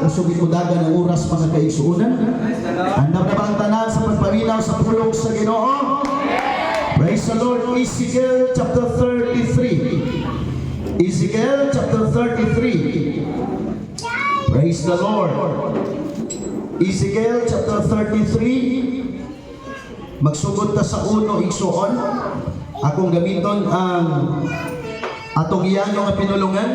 Kusugin mo dagan ang oras, mga kaigsuonan. Andam na ba ang tanan sa pagpaminaw sa pulong sa Ginoo? Praise the Lord. Ezekiel chapter 33. Ezekiel chapter 33. Praise the Lord. Ezekiel chapter 33. Magsugod ta sa uno, igsuon. Akong gamiton ang atong iyano nga pinulungan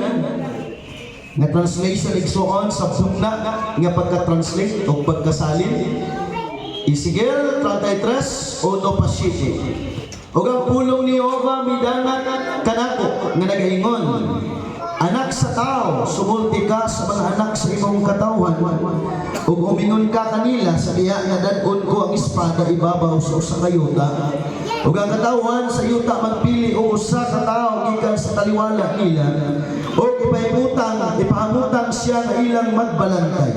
nga translation, igsuon, sa bugna nga pagka-translate o pagkasalin. Ezekiel 33, 1 pa 7. Ug ang pulong ni Jehova midangat kanako nga nagaingon, "Anak sa tao, sumulti ka sa mga anak sa imong katawhan ug umingon ka kanila sa diha nga dad-on ko ang espada ibabaw sa usa ka yuta ug ang katawhan sa yuta magpili og usa ka tawo gikan sa taliwala nila ug ipahamutang siya nga ilang magbalantay.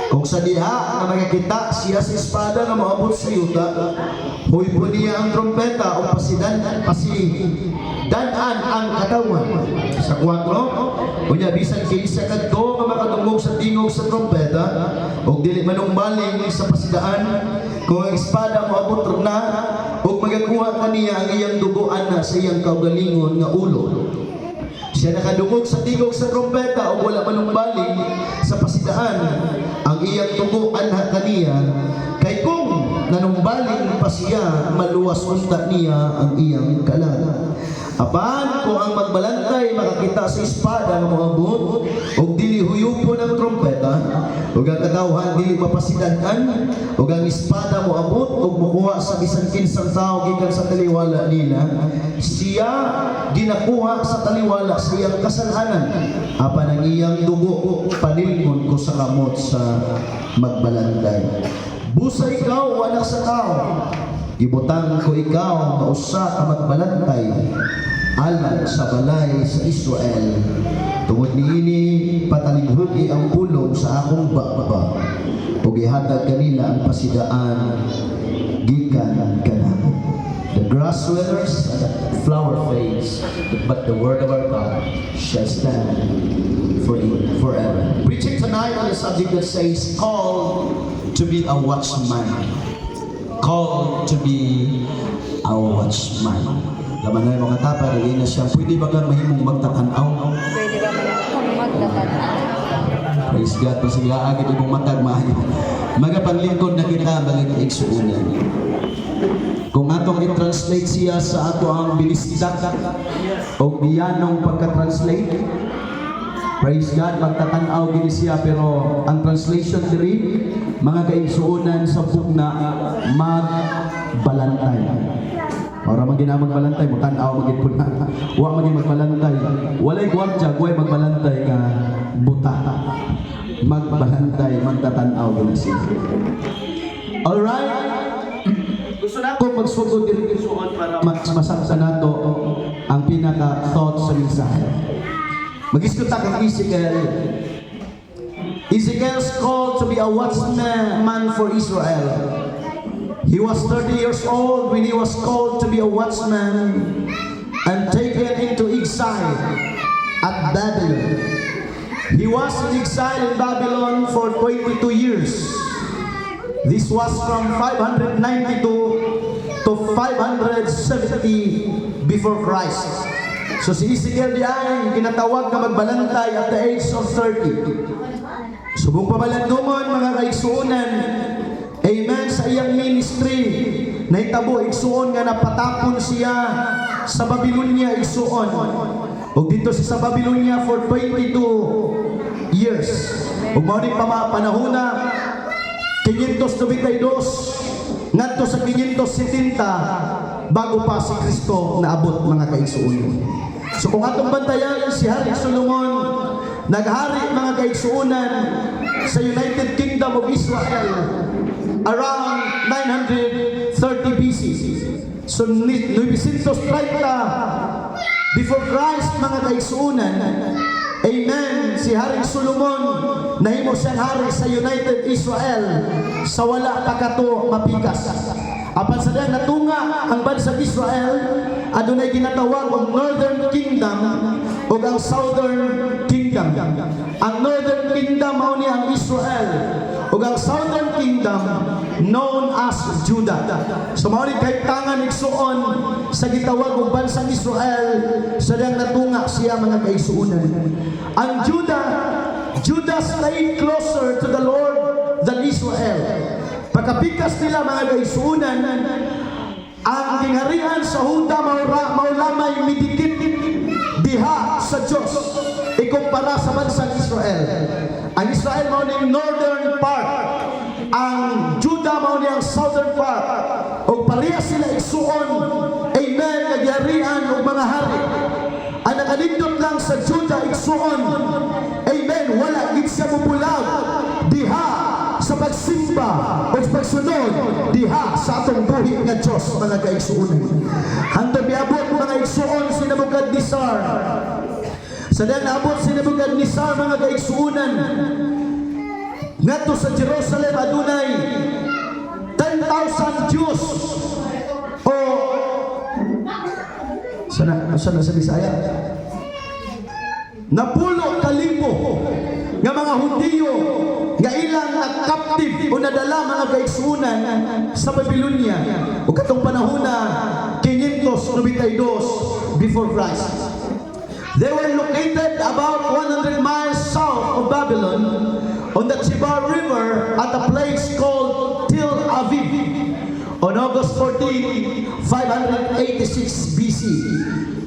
Kung sa diha nga makakita siya sa espada nga moabot sa yuta, huypon niya ang trompeta o pasidan-an ang katawhan." Sa 4, unya bisan kinsa kadto nga makadungog sa tingog sa trompeta ug dili manungbaling sa pasidaan, kung ang espada moabot na ug magakuha kaniya ang iyang dugo ana sa iyang kaugalingon nga ulo. Siya nakadungog sa tingog sa trompeta o wala manumbaling sa pasidaan, ang iyang dugo anha kaniya, kay kung nanumbaling pa siya, maluwas unta niya ang iyang kalag. Apan kung ang magbalantay makakita sa espada nga moabot ug dili huyupon ang trompeta ug ang katawhan dili mapasidan-an ug ang espada moabot ug mokuha sa bisan kinsang tawo gikan sa taliwala nila, siya ginakuha sa taliwala sa iyang kasalanan, apan ang iyang dugo panilmon ko sa kamot sa magbalantay. Busa ikaw, o anak sa tao, gibutang ko ikaw nga usa ka magbalantay alang sa balay sa Israel. Tungod niini, patalinghugi ang pulong sa akong baba ug ihatag kanila ang pasidaan gikan kanako. The grass withers and the flower fades, but the word of our God shall stand forever. Preaching tonight on a subject that says, "Called to be a watchman." Called to be a watchman. Laman na yung mga tapa, dali na siya. Pwede ba kang mahimong magtatanaw? Pwede ba kung magtatanaw? Praise God. Pasig laagit imong matag maayo. Magapanglingkod na kita, mga kaigsuonan. Kung atong i-translate siya sa ato ang bilisdak o biyanong pagka-translate, praise God, magtatanaw gini siya, pero ang translation diri, mga kaigsuonan, sa bugna, magbalantay. Para man gina magbalantay, mo tan-aw magid po na. Wa magin magbalantay. Walay gwardya, way magbalantay nga buta. Magbalantay, magtatanaw gina siya. Alright? Gusto na ako magsugod diri, igsuon, para mas masakta nato ang pinaka thought sa mensahe. Mag-isgot ta kang Ezekiel. Ezekiel's called to be a watchman man for Israel. He was 30 years old when he was called to be a watchman and taken into exile at Babylon. He was in exile in Babylon for 22 years. This was from 592 to 570 before Christ. So si Ezekiel di ay ginatawag na magbalantay at the age of 30. Subong pabalandungon, mga kaigsuonan, amen, sa iyang ministry, nahitabo, igsuon, nga napatapon siya sa Babylonia, igsuon. Ug dito siya sa Babylonia for 22 years. Ug mao ni panahona 592 ngadto sa 570 bago pa si Kristo naabot, mga kaigsuonan. So kung atong bantayan si Hari Solomon, naghari, mga kaigsuonan, sa United Kingdom of Israel around 930 BC. So 930 before Christ, mga kaigsuonan. Amen. Si Haring Solomon, nahimo siyang hari sa United Israel sa wala pa kato mapikas. Apan sa dihang natunga ang bansang Israel, adunay ginatawag og Northern Kingdom ug ang Southern Kingdom. kingdom. Ang northern kingdom mao ni ang Israel ug ang southern kingdom known as Judah. So mao ni kahimtangan, igsuon, sa gitawag og bansang Israel sa diyang natunga siya, mga kaigsuonan. Ang Judah stayed closer to the Lord than Israel. Pagkapikas nila, mga kaigsuonan, ang gingharian sa Huda mao lamay midikit diha sa Diyos ikumpara sa bansang Israel. Ang Israel mao ning northern part. Ang Judah mao ni ang southern part. Og pareha sila, igsuon, amen, nga giharian og mga hari. Ang nakanindot lang sa Judah, igsuon, amen, wala gid siya mubulag diha sa pagsimba o sa pagsunod diha sa atong buhi nga Diyos, mga kaigsuonan. Hantod miabot, mga igsuon, si Nebuchadnezzar. Sa diyang naabot si Nebuchadnezzar, mga kaigsuonan, ngadto sa Jerusalem, adunay 10,000 Jews o sana sa Bisaya, napulo kalibo nga mga Hudiyo nga ilang na-captive o nadala, mga kaigsuonan, sa Babylonia o katong panahon na 592 before Christ. They were located about 100 miles south of Babylon on the Chebar River at a place called Tel Aviv. On August 14, 586 BC,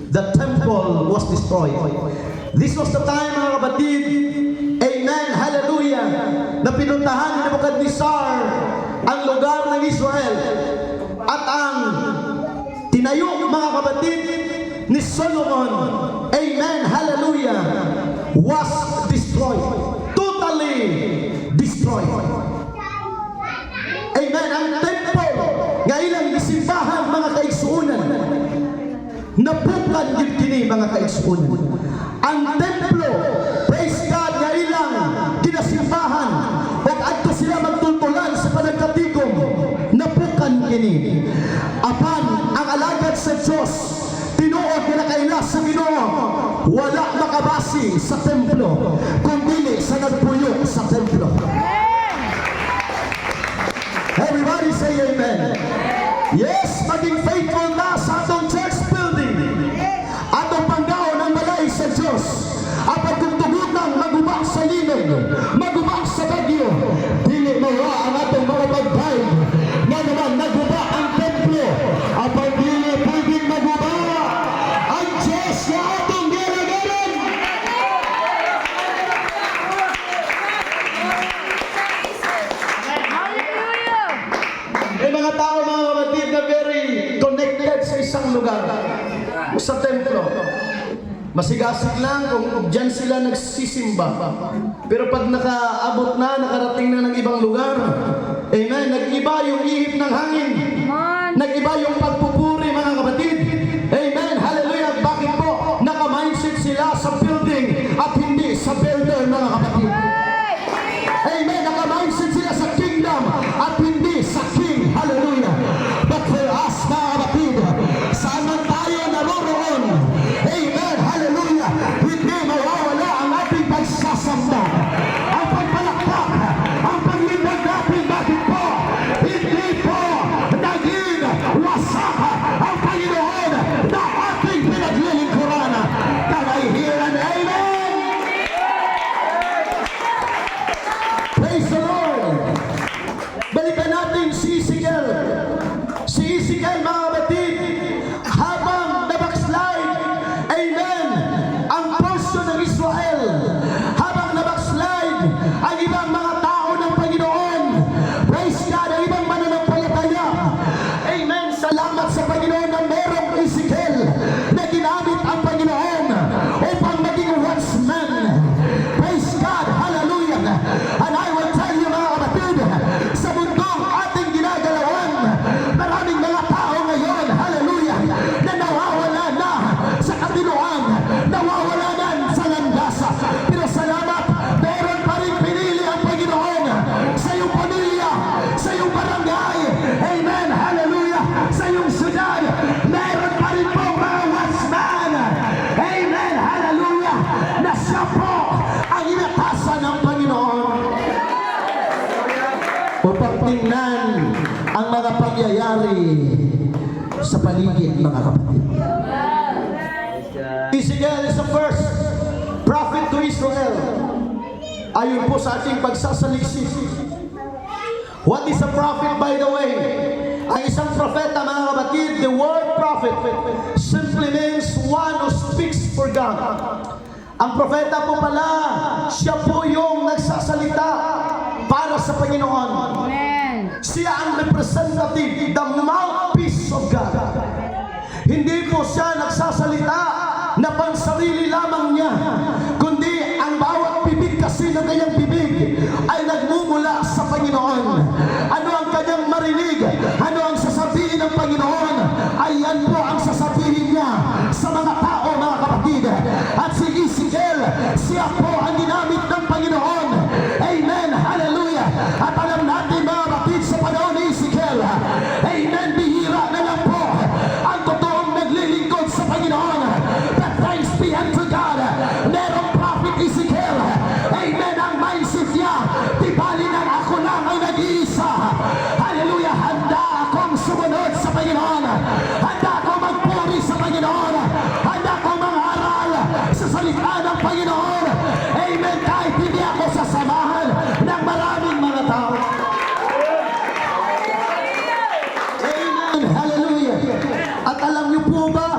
the temple was destroyed. This was the time, mga kapatid, amen, hallelujah, na pinuntahan ni Nebuchadnezzar ang lugar ng Israel at ang tinayo, mga kapatid, ni Solomon, amen, hallelujah, was destroyed. Totally destroyed. Amen. Ang temple nga ilang gisimbahan, mga kaigsuonan, napukan gid kini, mga kaigsuonan. Ang templo, praise God, nga ilang ginasimbahan ug adto sila magtultulan sa panagkatigom, napukan kini. Apan ang alagad sa Dios, tinuod nga nakaila sa Ginoo, wala makabasi sa templo kung dili sa nagpuyo sa templo. Everybody say amen. Yes, maging faithful na sa atong church building. Atong panggaon ang balay sa Diyos. Apan kung tugutan maguba sa linog, maguba sa bagyo, dili mawa ang atong mga pagbayad. Nga naman naguba ang templo, apan dili pwedeng maguba ang Diyos na atong ginagaran. Hallelujah! May mga tao, mga kapatid, na very connected sa isang lugar o sa templo. Masigasig lang kung dyan sila nagsisimba. Pero pag nakaabot na, nakarating na ng ibang lugar, amen, nag-iba yung ihip ng hangin. Come on! Nag-iba yung pagpupuri, mga kapatid. Amen, hallelujah. Bakit po? Naka-mindset sila sa building at hindi sa builder, mga kapatid. Amen. Naka-mindset sila sa kingdom at hindi sa king. Hallelujah. But for us, mga kapatid, saan man tayo naroroon, amen, hallelujah, hindi mawawala ang ating pagsasamba, ang pagpalakpak, ang paglingkod natin. Bakit po? Hindi po naging wasak ang Panginoon na ating pinaglilingkuran. Can I hear an amen? tingnan ang mga pangyayari sa paligid, mga kapatid. Ezekiel is the first prophet to Israel. Ayon po sa ating pagsasaliksik. What is a prophet, by the way? Ang isang propeta, mga kapatid, the word "prophet" simply means one who speaks for God. Ang propeta po pala, siya po yung nagsasalita para sa Panginoon. Amen. Siya ang representative, the mouthpiece of God. Hindi po siya nagsasalita na pansarili lamang niya, kundi ang bawat bibig kasi ng kanyang bibig ay nagmumula sa Panginoon. Ano ang kanyang marinig? Ano ang sasabihin ng Panginoon? Ayan po ang sasabihin niya sa mga tao, mga kapatid. At si Ezekiel, siya po ang ginamit ng Panginoon. Amen. Hallelujah. At alam natin, mga kapatid, sa panahon ni Ezekiel, amen, bihira na lang po ang totoong naglilingkod sa Panginoon. But thanks be unto God, merong Prophet Ezekiel. Amen, ang mindset niya, di bali nang ako lang ang nag-iisa. Hallelujah, handa akong sumunod sa Panginoon. Handa akong magpuri sa Panginoon. Handa akong mangaral sa salita ng Panginoon. Amen, kahit hindi ako sasamahan ng maraming mga tao. Amen. Hallelujah. At alam niyo po ba,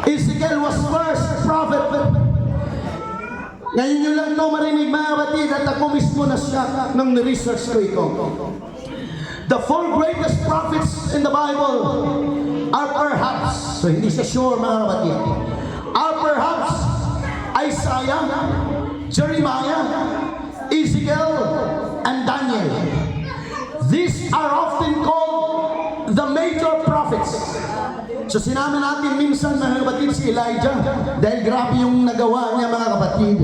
Ezekiel was first prophet. Ngayon nyo lang ito marinig, mga kapatid, at ako mismo na shock nung ni-research ko ito. The four greatest prophets in the Bible are perhaps, so hindi siya sure, mga kapatid, are perhaps Isaiah, Jeremiah, Ezekiel, and Daniel. These are often called the major prophets. So sinama natin minsan, mga kapatid, si Elijah dahil grabe yung nagawa niya, mga kapatid.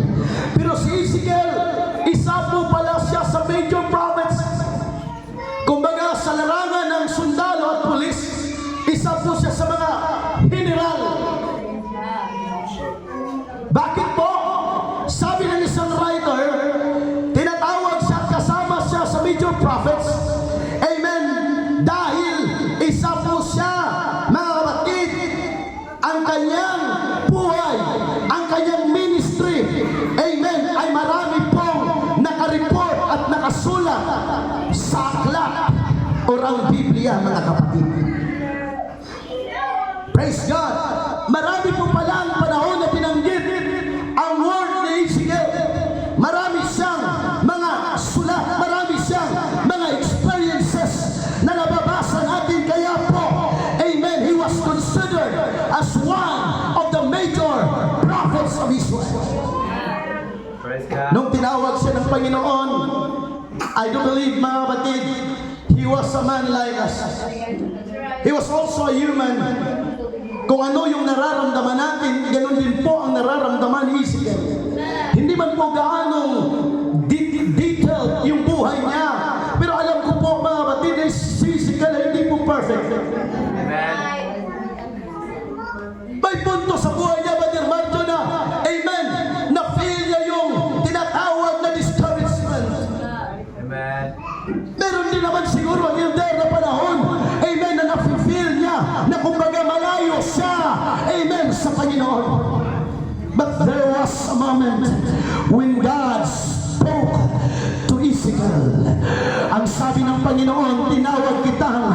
Pero si Ezekiel, isa po pala siya sa major prophets. Kumbaga sa larangan ng sundalo at pulis, isa po siya sa mga general. Bakit po? Sabi ng isang writer, tinatawag siya at kasama siya sa major prophets. Amen. Dahil isa po siya, mga kapatid, ang kanyang buhay, ang kanyang ministry, amen, ay marami pong nakareport at nakasulat sa aklat or ang Biblia, mga kapatid. Praise God! Marami po pala ang panahon na binanggit ang word ni Ezekiel. Marami siyang mga sulat, marami siyang mga experiences na nababasa natin. Kaya po, amen, he was considered as one of the major prophets of Israel. Praise God. Nung tinawag siya ng Panginoon, I do believe, mga kapatid, he was a man like us. He was also a human. Kung ano yung nararamdaman natin, ganun din po ang nararamdaman ni Ezekiel. Hindi man po gaanong detailed yung buhay niya. Pero alam ko po, mga kapatid, eh, si Ezekiel ay hindi po perfect. Amen. May punto sa buhay niya, Brother Marjo, na, amen, na-feel niya yung tinatawag na discouragement. Amen. Meron din naman siguro ang elder na panahon, amen, na nafe-feel niya na kumbaga malayo siya, amen, sa Panginoon. But there was a moment when God spoke to Ezekiel. Ang sabi ng Panginoon, "Tinawag kitang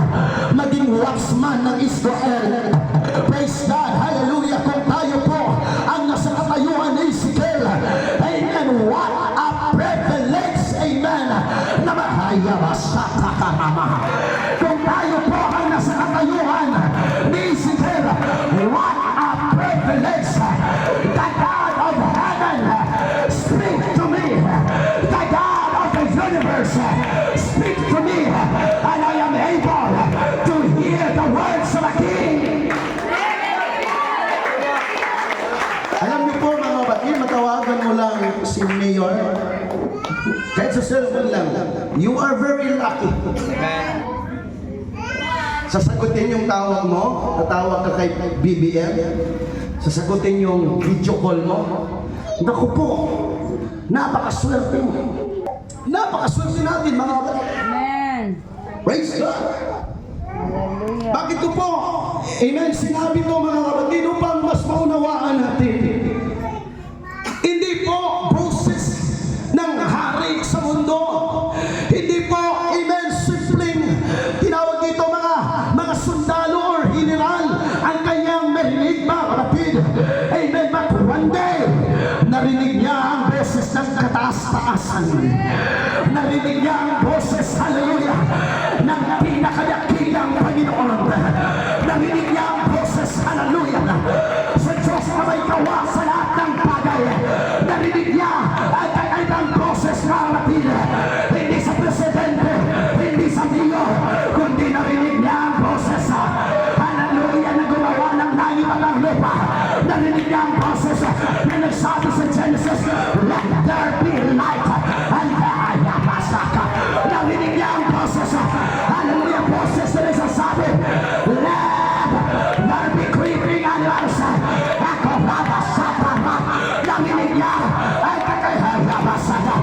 maging watchman ng Israel." Praise God, hallelujah. Kung tayo po ang nasa katayuan ni Ezekiel, amen, what a privilege, amen, na mahaya karama. Kung tayo po ang nasa katayuan ni Ezekiel, what a privilege. The God of heaven speak to me. The God of the universe speak to me. And I am able to hear the words of a king. Alam niyo po, mga kapatid, matawagan mo lang si Mayor, kahit sa cellphone lang, you are very lucky. Amen. Sasagutin yung tawag mo, tatawag ka kay BBM, sasagutin yung video call mo. Naku po, napakaswerte mo. Napakaswerte natin, mga kapatid. Amen. Praise God! Hallelujah. Bakit ko po? Amen. Sinabi to, mga kapatid, upang mas maunawaan natin. Hindi po boses ng hari sa mundo. Hindi po, amen, simpleng tinawag dito mga sundalo or general ang kanyang narinig, mga kapatid. Amen. But one day, narinig niya ang boses ng kataas-taasan. Narinig niya ang boses, hallelujah, ng pinakadakilang Panginoon. Narinig niya ang boses, hallelujah, sa Diyos na may gawa sa lahat ng bagay. Narinig niya ang kakaibang boses, mga kapatid. Hindi sa presidente, hindi sa mayor, kundi narinig niya ang boses, hallelujah, na gumawa ng langit at ng lupa. Narinig niya ang boses na nagsabi sa Genesis, "Let there be light." And there. Narinig niya ang boses, hallelujah, boses na nagsasabi, "Let there be creeping animals." Ako, rabasaka. Narinig niya ay kakayabasaka.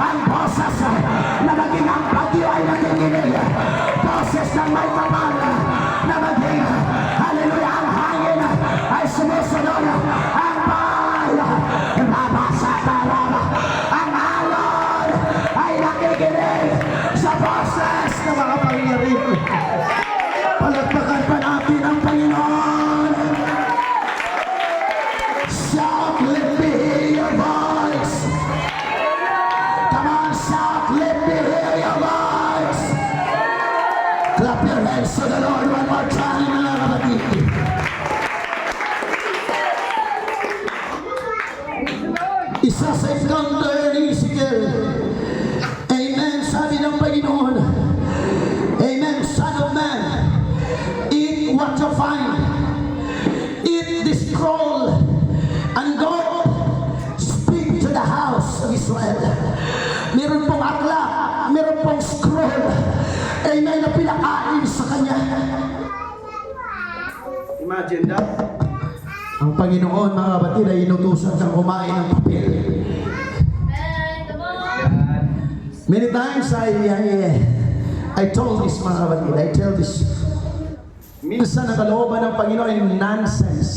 Ang boses na maging ang bagyo ay nakikinig. Boses ng may kapal na maging, hallelujah, ang hangin ay sumusunod. Ang bay, rabasaka, raba. Ang alon ay nakikinig sa boses ng mga pangyarihan. Palagpakan pa natin ang Panginoon. Shout, let me hear your voice. Come on, shout, let me hear your voice. Clap your hands to the Lord one more time, mga kapatid. Isa sa encounter ni Ezekiel. Amen. Sabi ng Panginoon, amen, "Son of man, eat what you find. Eat this scroll and go speak to the house of Israel." Meron pong aklat, meron pong scroll. Amen, na pinakain sa kanya. Imagine that. Ang Panginoon, mga kapatid, ay inutusan kang kumain ng papel. God. Many times I told this, mga kapatid, I tell this. Minsan ang kalooban ng Panginoon ay nonsense.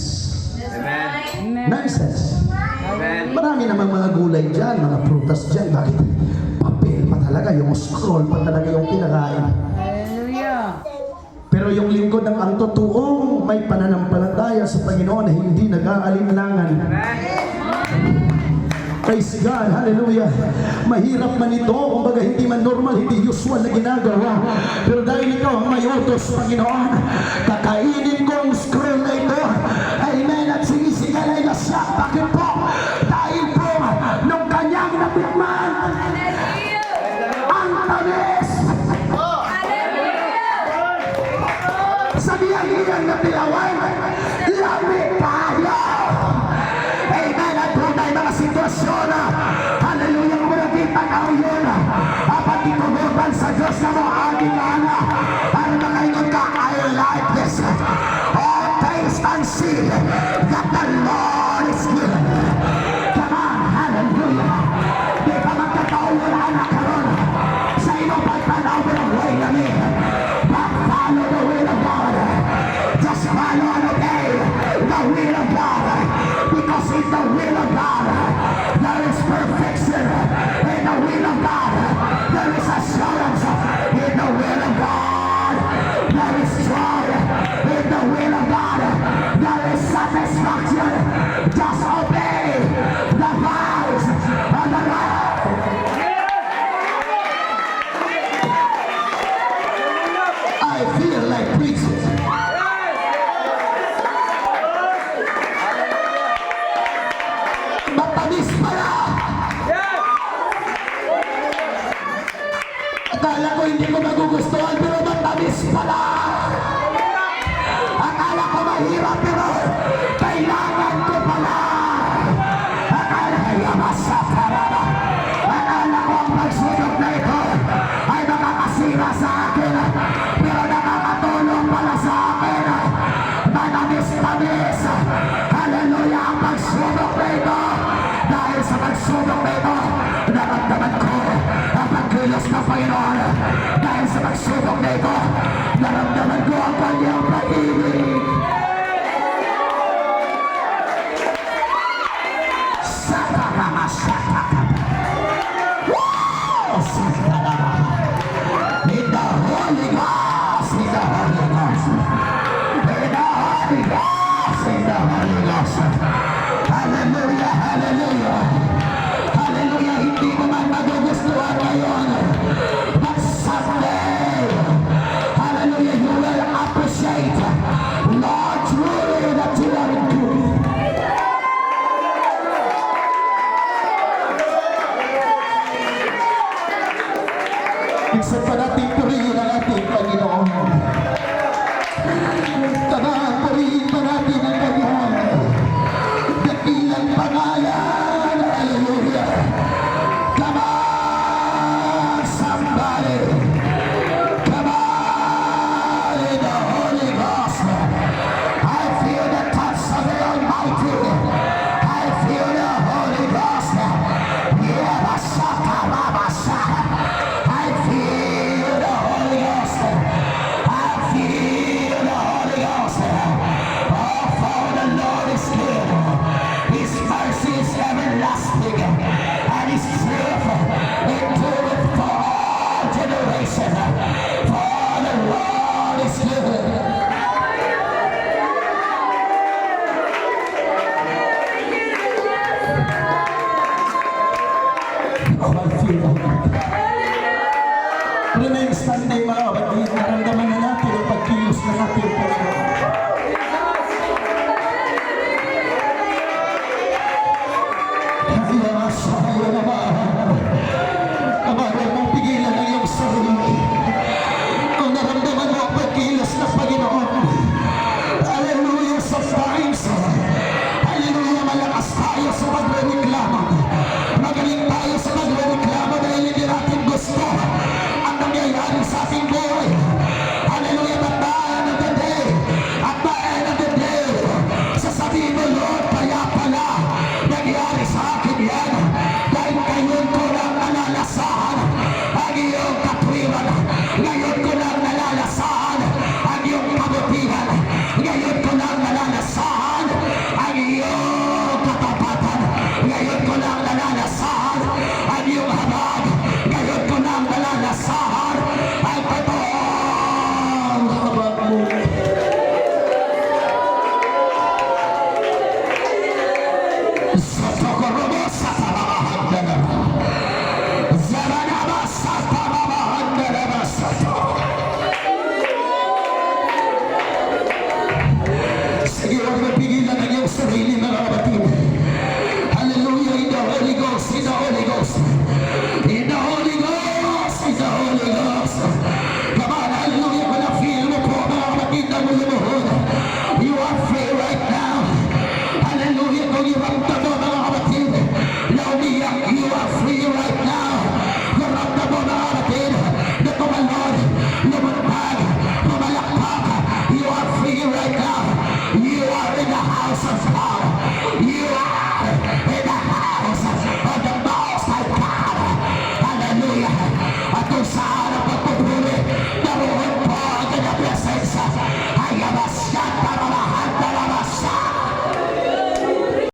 Amen. Amen. Nonsense. Amen. Marami namang mga gulay dyan, mga prutas dyan. Bakit? Papel pa talaga, yung scroll pa talaga yung kinakain. Hallelujah. Pero yung lingkod ng ang totoong may pananampalataya sa Panginoon na hindi nag-aalinlangan. Praise God, hallelujah. Mahirap man ito, kumbaga hindi man normal, hindi usual na ginagawa. Pero dahil ikaw ang may utos, Panginoon, kakainin ko ang scroll na ito. Amen. At si Ezekiel ay na-shock. Bakit po? Dahil po, nung kanyang natikman, ang tamis! Sa biyang na tilawan, lami kaayo! Amen. At kung tayo mga sitwasyon, hallelujah, kung nakita ka yun, apat itugutan sa Diyos na mo, aging ana, para makaingon ka, "I like this. Oh, taste and see that the Lord is good." Come on, hallelujah. Di pa magkatao anak karon sa inyong pagtanaw ng way lami. But follow the will of God. Just follow and obey the will of God. Because in the will of God, there is perfection. In the will of God, there is assurance. In the will of God, there is joy. In the will of God, there is satisfaction. Just obey the voice of the Lord. I feel like preaching. Matamis pala! Akala ko hindi ko magugustuhan, pero matamis pala! Akala ko mahirap, pero kailangan ko pala! Akala Yamasakarara. Akala ko ang pagsunod na ito ay makakasira sa akin, pero nakakatulong pala sa akin. Manamis-tamis. Hallelujah, ang pagsubok na ito. Dahil sa pagsubok na ito, naramdaman ko ang pagkilos. pagkilos ng Panginoon. Dahil sa pagsubok na ito, naramdaman ko ang kanyang pag-ibig. Saka. Woo! Saka. In the Holy Ghost, in the Holy Ghost, in the Holy Ghost, in the Holy Ghost. Hallelujah, hallelujah. Hallelujah, hindi mo man magugustuhan ngayon. But someday, hallelujah, you will appreciate, Lord, truly that you are good. Minsan pa natin purihin ang ating Panginoon. Tara, purihin pa natin ang kanyang dakilang pangalan. Hallelujah. Come on, somebody. Come on, in the Holy Ghost. I feel the touch of the Almighty. I feel the Holy Ghost. Yeah, basaka, babasa. I feel the Holy Ghost. I feel the Holy Ghost. Oh, for the Lord is good. His mercy is everlasting, and His truth endureth for all generations. For the Lord is good. Oh, I feel the Holy Ghost. Remain standing.